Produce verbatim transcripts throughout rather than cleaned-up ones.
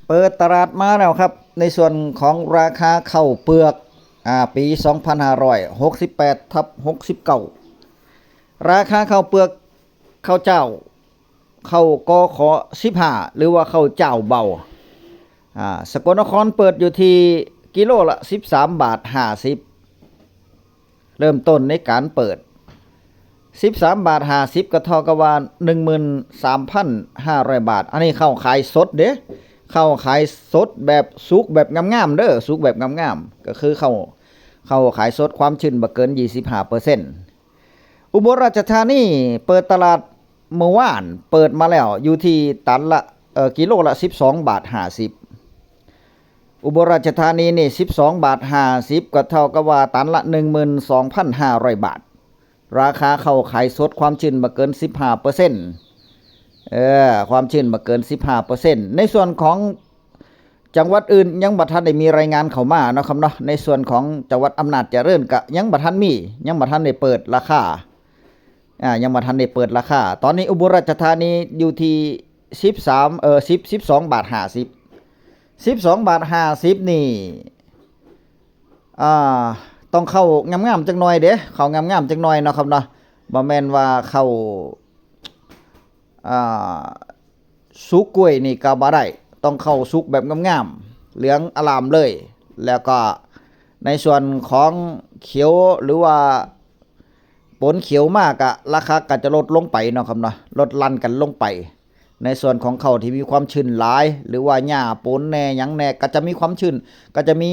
เปิดตลาดมาแล้วครับ ในส่วนของราคาข้าวเปลือก อ่า ปี สองพันห้าร้อยหกสิบแปดทับหกสิบเก้า ราคาข้าวเปลือก ข้าวเจ้า ข้าวกข สิบห้า หรือว่าข้าวเจ้าเบา อ่า สกลนครเปิดอยู่ที่กิโลละ สิบสามบาทห้าสิบ เริ่มต้นในการเปิด สิบสามบาทห้าสิบ ก็เท่ากับว่า หนึ่งหมื่นสามพันห้าร้อยบาท อันนี้ข้าวขายสดเด้ ข้าวขายสดแบบสุกแบบงามๆเด้อ สุกแบบงามๆ ก็คือข้าว ข้าวขายสดความชื้นบ่เกิน ยี่สิบห้าเปอร์เซ็นต์ อุบลราชธานีเปิดตลาดเมื่อวาน เปิดมาแล้วอยู่ที่ตันละ เอ่อ กิโลละ สิบสองบาทห้าสิบ อุบลราชธานีนี่ สิบสองบาทห้าสิบ ก็เท่ากับว่าตันละ หนึ่งหมื่นสองพันห้าร้อยบาท ราคาข้าวขายสดความชื้นบ่เกิน สิบห้าเปอร์เซ็นต์ เออ ความชื้นบ่เกิน สิบห้าเปอร์เซ็นต์ ในส่วนของจังหวัดอื่นยังบ่ทันได้มีรายงานเข้ามาเนาะครับเนาะ ในส่วนของจังหวัดอำนาจเจริญก็ยังบ่ทันมี ยังบ่ทันได้เปิดราคา อ่า ยังบ่ทันได้เปิดราคา ตอนนี้อุบลราชธานีอยู่ที่ สิบสาม เอ่อ สิบ สิบสองบาทห้าสิบ สิบสองบาทห้าสิบนี่ อ่า ต้องข้าวงามๆจักหน่อยเด้ ข้าวงามๆจักหน่อยเนาะครับเนาะ บ่แม่นว่าข้าว อ่า สุกกล้วยนี่ก็บ่ได้ ต้องข้าวสุกแบบงามๆ เหลืองอร่ามเลย แล้วก็ในส่วนของเขียวหรือว่าปนเขียวมากอะ ราคาก็จะลดลงไปเนาะครับเนาะ ลดหลั่นกันลงไป ในส่วนของข้าวที่มีความชื้นหลาย หรือว่าหญ้าปนแน่หยังแน่ ก็จะมีความชื้น ก็จะมี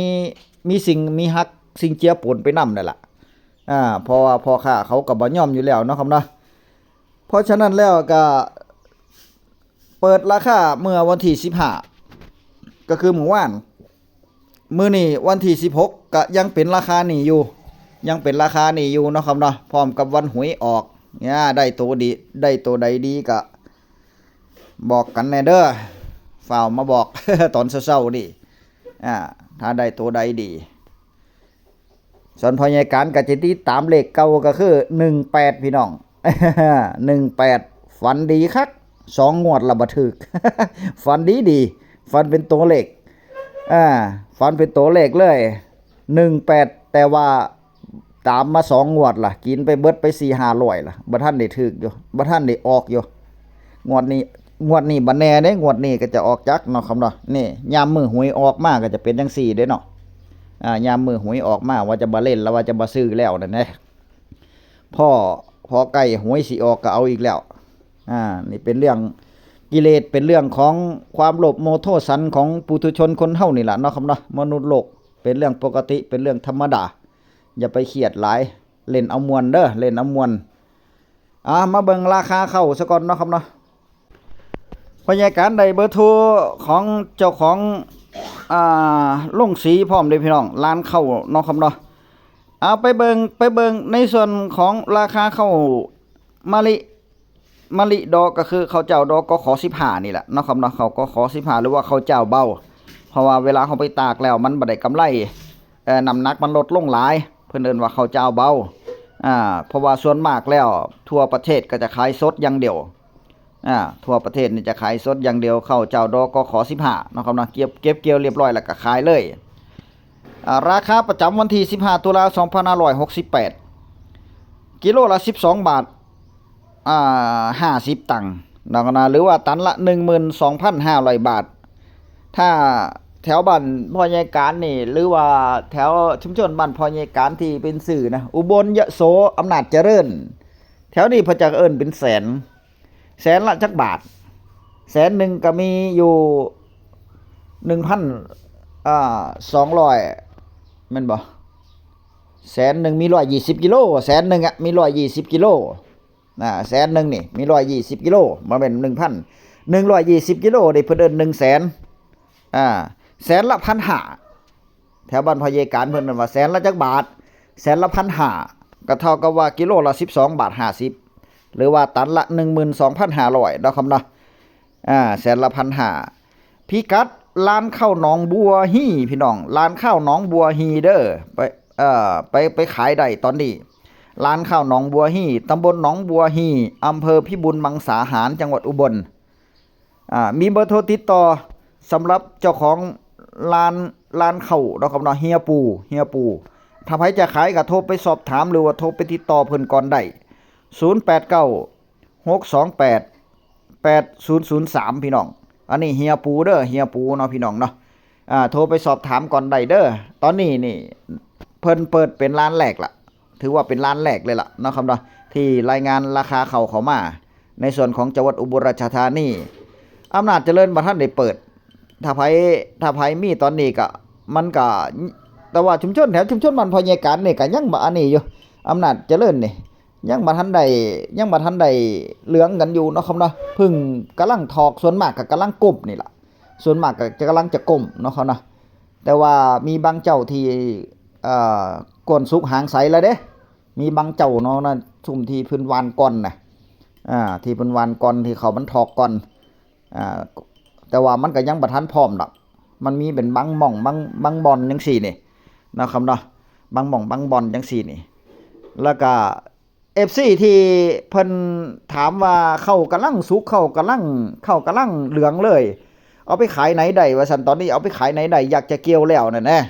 มีสิ่ง มีฮักสิ่งเจือปนไปนำนั่นล่ะ อ่า เพราะว่าพ่อค้าเขาก็บ่ยอมอยู่แล้วเนาะครับเนาะ เพราะฉะนั้นแล้วก็เปิดราคาเมื่อวันที่ สิบห้า ก็คือมื้อวาน มื้อนี้วันที่ สิบหก ก็ยังเป็นราคานี้อยู่ ยังเป็นราคานี้อยู่เนาะครับเนาะ พร้อมกับวันหวยออก เนี่ย ได้โตดี ได้โตใดดีก็บอกกันแน่เด้อ ฟ้าวมาบอก ตอนเช้าๆนี่ อ่า ถ้าได้โตใดดี ส่วนพ่อใหญ่การก็จะติดตามเลขเก่าก็คือ หนึ่งแปด พี่น้อง หนึ่งแปด ฝันดีคัก สองงวดละบ่ถูก ฝันดีดี ฝันเป็นตัวเลข อ่า ฝันเป็นตัวเลขเลย หนึ่งแปด แต่ว่าตามมาสองงวดล่ะ กินไปเบิดไป สี่ห้าร้อยล่ะ บ่ทันได้ถูกอยู่ บ่ทันได้ออกอยู่ งวดนี้ งวดนี้บ่แน่เด้ งวดนี้ก็จะออกจักเนาะครับเนาะ นี่ ยามมื้อหวยออกมาก็จะเป็นจังซี่เด้เนาะ อ่า ยามมื้อหวยออกมาว่าจะบ่เล่นแล้ว ว่าจะบ่ซื้อแล้วนั่นเด้ พ่อ พอใกล้หวยสิออกก็เอาอีกแล้ว อ่า นี่เป็นเรื่องกิเลส เป็นเรื่องของความโลภโมโทสันของปุถุชนคนเฮานี่ล่ะเนาะครับเนาะ มนุษย์โลก เป็นเรื่องปกติ เป็นเรื่องธรรมดา อย่าไปเครียดหลาย เล่นเอาม่วนเด้อ เล่นเอาม่วน อ่า มาเบิ่งราคาข้าวซะก่อนเนาะครับเนาะ พ่อใหญ่การได้เบอร์โทรของเจ้าของ อ่า โรงสีพร้อมเด้พี่น้อง ร้านข้าวเนาะครับเนาะ เอาไปเบิ่ง ไปเบิ่งในส่วนของราคาข้าวมะลิ มะลิดอกก็คือข้าวเจ้าดอก กข สิบห้า นี่แหละเนาะครับเนาะ ข้าว กข สิบห้า หรือว่าข้าวเจ้าเบา เพราะว่าเวลาเฮาไปตากแล้วมันบ่ได้กำไร เอ่อ น้ำหนักมันลดลงหลาย เพิ่นเอิ้นว่าข้าวเจ้าเบา อ่า เพราะว่าส่วนมากแล้วทั่วประเทศก็จะขายสดอย่างเดียว อ่า ทั่วประเทศนี่จะขายสดอย่างเดียว ข้าวเจ้าดอก กข สิบห้า เนาะครับเนาะ เก็บ เก็บเกี่ยวเรียบร้อยแล้วก็ขายเลย อ่า ราคาประจำวันที่ สิบห้า ตุลา สองพันห้าร้อยหกสิบแปด กิโลละ สิบสองบาท อ่า ห้าสิบตังค์ เนาะครับเนาะ หรือว่าตันละ หนึ่งหมื่นสองพันห้าร้อยบาท ถ้าแถวบ้านพ่อใหญ่การนี่ หรือว่าแถวชุมชนบ้านพ่อใหญ่การที่เป็นซื่อนะ อุบล ยโส อำนาจเจริญ แถวนี้เพิ่นจะเอิ้นเป็นแสน แสนละจักบาท แสนหนึ่งก็มีอยู่ หนึ่งพัน อ่า สองร้อย แม่นบ่ แสนหนึ่งมี ร้อยยี่สิบกิโล แสนหนึ่งอะมี ร้อยยี่สิบกิโล อ่า แสนหนึ่งนี่มี ร้อยยี่สิบกิโล บ่แม่น หนึ่งพัน หนึ่งร้อยยี่สิบกิโลนี่เพิ่นเอิ้น หนึ่งแสน อ่า แสนละ พันห้า แถวบ้านพ่อใหญ่การเพิ่นเอิ้นว่าแสนละจักบาท แสนละ พันห้า ก็เท่ากับว่ากิโลละ สิบสองบาทห้าสิบ หรือว่าตันละ หนึ่งหมื่นสองพันห้าร้อยเนาะครับเนาะ อ่า แสนละ พันห้า พิกัดร้านข้าวหนองบัวฮี่ พี่น้อง ร้านข้าวหนองบัวฮี่เด้อ ไป เอ่อ ไป ไปขายได้ตอนนี้ ร้านข้าวหนองบัวฮี่ ตำบลหนองบัวฮี่ อำเภอพิบูลมังสาหาร จังหวัดอุบล อ่า มีเบอร์โทรติดต่อ สำหรับเจ้าของร้าน ร้านข้าวเนาะครับเนาะ เฮียปู เฮียปู ถ้าใครจะขายก็โทรไปสอบถามหรือว่าโทรไปติดต่อเพิ่นก่อนได้ ศูนย์แปดเก้า หกสองแปด แปดศูนย์ศูนย์สาม พี่น้อง อันนี้เฮียปูเด้อ เฮียปูเนาะพี่น้องเนาะ อ่า โทรไปสอบถามก่อนได้เด้อ ตอนนี้นี่ เพิ่นเปิดเป็นร้านแรกละ ถือว่าเป็นร้านแรกเลยล่ะเนาะครับเนาะ ที่รายงานราคาข้าวเข้ามา ในส่วนของจังหวัดอุบลราชธานี อำนาจเจริญบ่ทันได้เปิด ถ้าไผ ถ้าไผมีตอนนี้ก็ มันก็ แต่ว่าชุมชนแถวชุมชนบ้านพ่อใหญ่การนี่ก็ยังบ่อันนี้อยู่ อำนาจเจริญนี่ ยังบ่ทันได้ ยังบ่ทันได้เหลืองกันอยู่เนาะครับเนาะ เพิ่งกำลังถอก ส่วนมากก็กำลังก้มนี่ล่ะ ส่วนมากก็จะกำลังจะก้มเนาะครับเนาะ แต่ว่ามีบางเจ้าที่ เอ่อ ก้นสุกหางใสแล้วเด้ มีบางเจ้าเนาะนะ ซุมที่เพิ่นหว่านก่อนนะ อ่า ที่เพิ่นหว่านก่อน ที่ข้าวมันถอกก่อน อ่า แต่ว่ามันก็ยังบ่ทันพร้อมดอก มันมีเป็นบางหม่อง บาง บางบ่อนจังซี่นี่ นะครับเนาะ บางหม่องบางบ่อนจังซี่นี่ แล้วก็ เอฟซี ที่เพิ่นถามว่าข้าวกำลังสุก ข้าวกำลัง ข้าวกำลังเหลืองเลย เอาไปขายไหนได้ ว่าซั่น ตอนนี้เอาไปขายไหนได้ อยากจะเกี่ยวแล้วนั่นนะ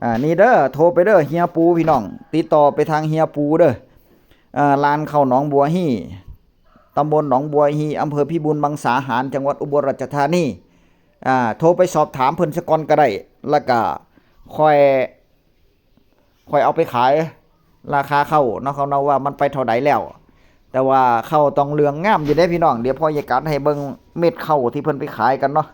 อ่า นี่เด้อ โทรไปเด้อ เฮียปูพี่น้อง ติดต่อไปทางเฮียปูเด้อ อ่า ร้านข้าวหนองบัวฮี่ ตำบลหนองบัวฮี่ อำเภอพิบูลมังสาหาร จังหวัดอุบลราชธานี อ่า โทรไปสอบถามเพิ่นซะก่อนก็ได้ แล้วก็ค่อย ค่อยเอาไปขาย ราคาข้าวเนาะ เขาเนาะ ว่ามันไปเท่าใดแล้ว แต่ว่าข้าวต้องเหลืองงามอยู่เด้พี่น้อง เดี๋ยวพ่อใหญ่การให้เบิ่งเม็ดข้าวที่เพิ่นไปขายกันเนาะ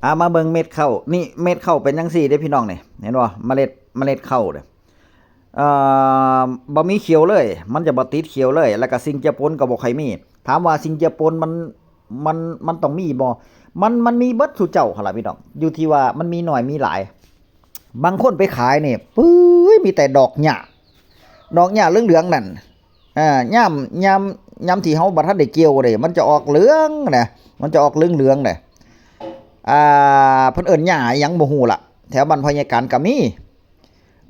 อ่า มาเบิ่งเม็ดข้าว นี่เม็ดข้าวเป็นจังซี่เด้พี่น้องนี่ เห็นบ่ เมล็ด เมล็ดข้าวเนี่ย เอ่อ บ่มีเขียวเลย มันจะบ่ติดเขียวเลย แล้วก็สิ่งเจือปนก็บ่ค่อยมี ถามว่าสิ่งเจือปนมัน มัน มันต้องมีบ่ มัน มันมีเบิดซุเจ้าหั่นล่ะพี่น้อง อยู่ที่ว่ามันมีน้อยมีหลาย บางคนไปขายนี่ ปื๊ย มีแต่ดอกหญ้า ดอกหญ้าเหลืองๆนั่น อ่า ยาม ยาม ยามที่เฮาบ่ทันได้เกี่ยวเด้ มันจะออกเหลืองนะ มันจะออกเหลืองๆนะ อ่า เพิ่นเอิ้นหญ้าอิหยังบ่ฮู้ล่ะ แถวบ้านพ่อใหญ่การก็มี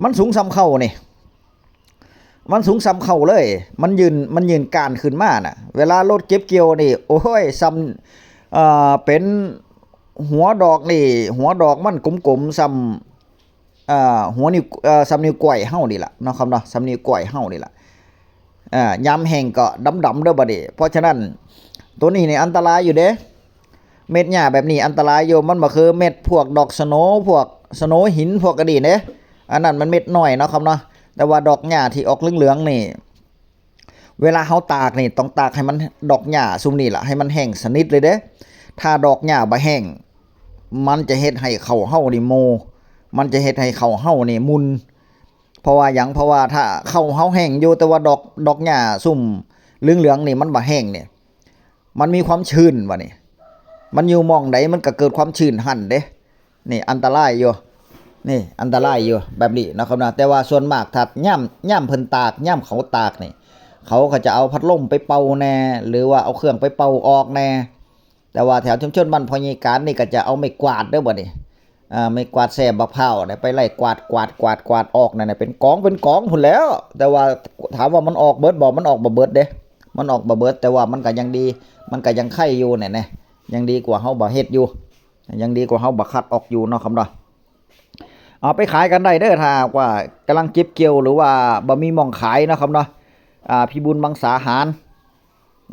มันสูงส่ำเข่านี่ มันสูงส่ำเข่าเลย มันยื่น มันยื่นก้านขึ้นมาน่ะ เวลารถเก็บเกี่ยวนี่ โอ้ย ส่ำ เอ่อ เป็นหัวดอกนี่ หัวดอกมันกลมๆ ส่ำ เอ่อ หัวนิ้ว เอ่อ ส่ำนิ้วก้อยเฮานี่ล่ะเนาะครับเนาะ ส่ำนิ้วก้อยเฮานี่ล่ะ อ่า ยามแห้งก็ดำๆเด้อบัดนี้ เพราะฉะนั้น ตัวนี้นี่อันตรายอยู่เด้ เม็ดหญ้าแบบนี้อันตรายอยู่ มันบ่คือเม็ดพวกดอกสโหน่ พวกสโหน่หิน พวกกะดีเด้ อันนั้นมันเม็ดน้อยเนาะครับเนาะ แต่ว่าดอกหญ้าที่ออกเหลืองๆนี่ เวลาเฮาตากนี่ต้องตากให้มัน ดอกหญ้าซุมนี่ล่ะ ให้มันแห้งสนิทเลยเด้ ถ้าดอกหญ้าบ่แห้ง มันจะเฮ็ดให้ข้าวเฮานี่โม มันจะเฮ็ดให้ข้าวเฮานี่มุน เพราะว่าหยัง เพราะว่าถ้าข้าวเฮาแห้งอยู่ แต่ว่าดอก ดอกหญ้าซุมเหลืองๆนี่มันบ่แห้งเนี่ย มันมีความชื้นว่านี่ มันอยู่หม่องใดมันก็เกิดความชื้นหั่นเด้ นี่อันตรายอยู่ นี่อันตรายอยู่แบบนี้นะครับนะ แต่ว่าส่วนมากถ้ายาม ยามเพิ่นตาก ยามเขาตากนี่ เขาก็จะเอาพัดลมไปเป่าแน่ หรือว่าเอาเครื่องไปเป่าออกแน่ แต่ว่าแถวชุมชนบ้านพ่อใหญ่การนี่ก็จะเอาไม้กวาดเด้อบัดนี้ อ่า ไม้กวาดแซ่บบักพร้าวเนี่ย ไปไล่กวาด กวาด กวาด กวาดออกนั่นน่ะ เป็นกอง เป็นกองพุ้นแหล้ว แต่ว่าถามว่ามันออกเบิดบ่ มันออกบ่เบิดเด้ มันออกบ่เบิด แต่ว่ามันก็ยังดี มันก็ยังไคอยู่เนี่ยนะ ยังดีกว่าเฮาบ่เฮ็ดอยู่ ยังดีกว่าเฮาบ่คัดออกอยู่เนาะครับเนาะ เอาไปขายกันได้เด้อ ถ้าหากว่ากำลังเก็บเกี่ยว หรือว่าบ่มีหม่องขายเนาะครับเนาะ อ่า พิบูลมังสาหาร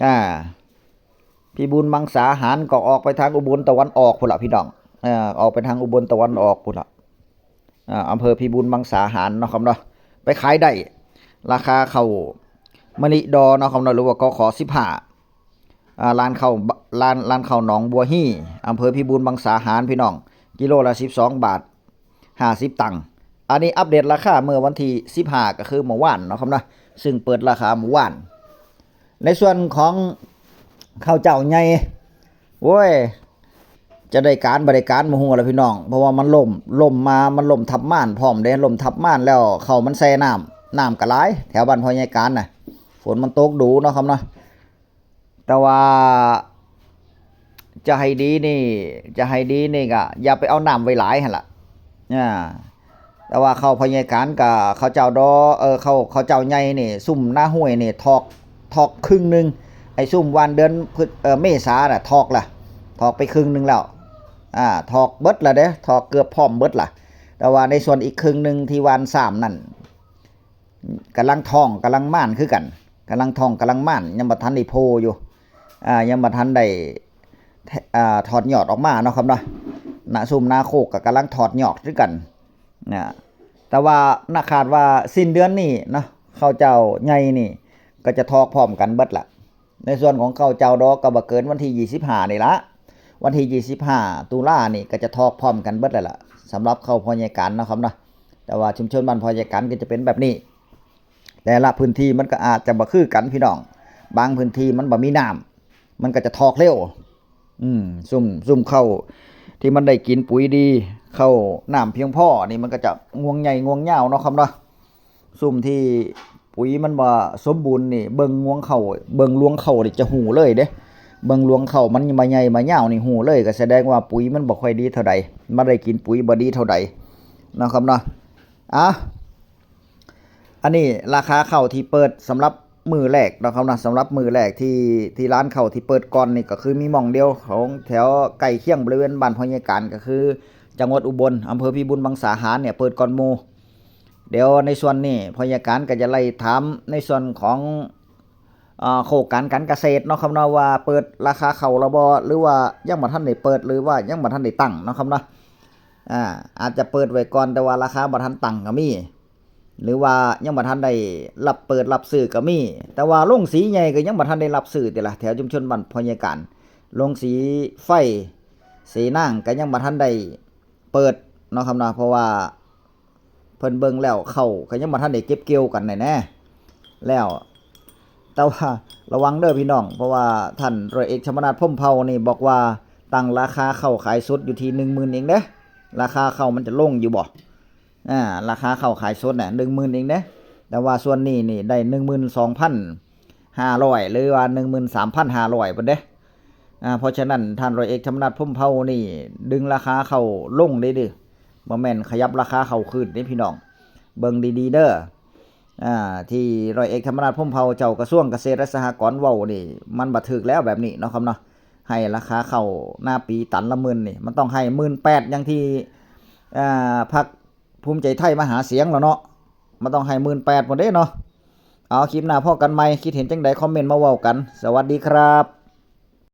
อ่า พิบูลมังสาหารก็ออกไปทางอุบลตะวันออกพุ้นล่ะพี่น้อง เอ่อ ออกไปทางอุบลตะวันออกพุ้นล่ะ อ่า อำเภอพิบูลมังสาหารเนาะครับเนาะ ไปขายได้ ราคาข้าวมะลิดอเนาะครับเนาะ หรือว่า กข สิบห้า อ่า ร้านข้าว ร้าน ร้านข้าวหนองบัวฮี่ อำเภอพิบูลมังสาหารพี่น้อง กิโลละสิบสองบาทห้าสิบตังค์ อันนี้อัปเดตราคาเมื่อวันที่สิบห้า ก็คือเมื่อวานเนาะครับเนาะ ซึ่งเปิดราคาเมื่อวาน ในส่วนของข้าวเจ้าใหญ่ โอ้ย จะได้การบ่ได้การบ่ฮู้ล่ะพี่น้อง เพราะว่ามันล่ม ล่มมา มันล่มทับม่านพร้อมเด้ ล่มทับม่านแล้วข้าวมันแช่น้ำ น้ำก็หลาย แถวบ้านพ่อใหญ่การน่ะ ฝนมันตกดูเนาะครับเนาะ แต่ว่า จะให้ดีนี่ จะให้ดีนี่ก็อย่าไปเอาน้ำไว้หลายหั่นล่ะ อ่า แต่ว่าข้าวพ่อใหญ่การกับข้าวเจ้าดอ เออ ข้าว ข้าวเจ้าใหญ่นี่ ซุมนาห้วยนี่ ถอก ถอกครึ่งหนึ่ง ไอ้ซุมหว่านเดือนพฤษ เอ่อ เมษาน่ะ ถอกละ ถอกไปครึ่งหนึ่งแล้ว อ่า ถอกเบิดละเด้ ถอกเกือบพร้อมเบิดละ แต่ว่าในส่วนอีกครึ่งหนึ่งที่หว่านซ้ำนั่น กำลังท้องกำลังม่านคือกัน กำลังท้องกำลังม่าน ยังบ่ทันได้โผล่อยู่ อ่า ยังบ่ทันได้ อ่า ถอดยอดออกมาเนาะครับเนาะ นาซุ่มนาโคกก็กำลังถอดยอดคือกัน นะ แต่ว่านาคาดว่าสิ้นเดือนนี้เนาะ ข้าวเจ้าใหญ่นี่ก็จะถอกพร้อมกันเบิดละ ในส่วนของข้าวเจ้าดอกก็บ่เกินวันที่ยี่สิบห้านี่ละ วันที่ยี่สิบห้าตุลานี่ก็จะถอกพร้อมกันเบิดแล้วล่ะ สำหรับข้าวพ่อใหญ่กันเนาะครับเนาะ แต่ว่าชุมชนบ้านพ่อใหญ่กันก็จะเป็นแบบนี้ แต่ละพื้นที่มันก็อาจจะบ่คือกันพี่น้อง บางพื้นที่มันบ่มีน้ำ มันก็จะถอกเร็ว อืม ซุ่ม ซุ่มข้าวที่มันได้กินปุ๋ยดี ข้าวน้ำเพียงพอนี่มันก็จะงวงใหญ่งวงยาวเนาะครับเนาะ ซุ่มที่ปุ๋ยมันบ่สมบูรณ์นี่ เบิ่งงวงข้าว เบิ่งรวงข้าวนี่จะฮู้เลยเด้ เบิ่งรวงข้าวมันมาใหญ่มายาวนี่ฮู้เลย ก็แสดงว่าปุ๋ยมันบ่ค่อยดีเท่าใด มันได้กินปุ๋ยบ่ดีเท่าใดเนาะครับเนาะ อ่ะ อันนี้ราคาข้าวที่เปิดสำหรับมื้อแรกเนาะครับเนาะ สำหรับมื้อแรกที่ ที่ร้านข้าวที่เปิดก่อนนี่ก็คือมีหม่องเดียวของแถวใกล้เคียงบริเวณบ้านพ่อใหญ่การ ก็คือจังหวัดอุบล อำเภอพิบูลมังสาหารเนี่ยเปิดก่อนหมู่ เดี๋ยวในส่วนนี้พ่อใหญ่การก็จะไล่ถามในส่วนของ อ่า โครงการการเกษตรเนาะครับเนาะ ว่าเปิดราคาข้าวแล้วบ่ หรือว่ายังบ่ทันได้เปิด หรือว่ายังบ่ทันได้ตั้งเนาะครับเนาะ อ่า อาจจะเปิดไว้ก่อน แต่ว่าราคาบ่ทันตั้งก็มี หรือว่ายังบ่ทันได้รับเปิดรับซื้อก็มี แต่ว่าโรงสีใหญ่ก็ยังบ่ทันได้รับซื้อติล่ะ แถวชุมชนบ้านพ่อใหญ่การ โรงสีไฟ สีนางก็ยังบ่ทันได้เปิดเนาะครับเนาะ เพราะว่าเพิ่นเบิ่งแล้วข้าวก็ยังบ่ทันได้เก็บเกี่ยวกันแน่ๆ แล้ว แต่ว่าระวังเด้อพี่น้อง เพราะว่าท่านร้อยเอกธรรมนัฐ พรหมเผ่านี่บอกว่าตั้งราคาข้าวขายสดอยู่ที่หนึ่งหมื่นเองเด้ ราคาข้าวมันจะลงอยู่บ่ อ่า ราคาข้าวขายสดน่ะหนึ่งหมื่นเองเด้ แต่ว่าส่วนนี้นี่ได้หนึ่งหมื่นสองพันห้าร้อย หรือว่าหนึ่งหมื่นสามพันห้าร้อยพุ้นเด้ อ่า เพราะฉะนั้นท่านร้อยเอกธรรมนัฐ พรหมเผ่านี่ดึงราคาข้าวลงเด้เด้ บ่แม่นขยับราคาข้าวขึ้นเด้พี่น้อง เบิ่งดีๆเด้อ อ่า ที่ร้อยเอกธรรมนัฐ พรหมเผ่า เจ้ากระทรวงเกษตรและสหกรณ์เว้านี่ มันบ่ถูกแล้วแบบนี้เนาะครับเนาะ ให้ราคาข้าวนาปีตันละหมื่นนี่ มันต้องให้หมื่นแปด อย่างที่ อ่า พรรคภูมิใจไทยมาหาเสียงแล้วเนาะ มันต้องให้หมื่นแปดพุ้นเด้เนาะ เอา คลิปหน้าพ้อกันใหม่ คิดเห็นจั่งใดคอมเมนต์มาเว้ากัน สวัสดีครับ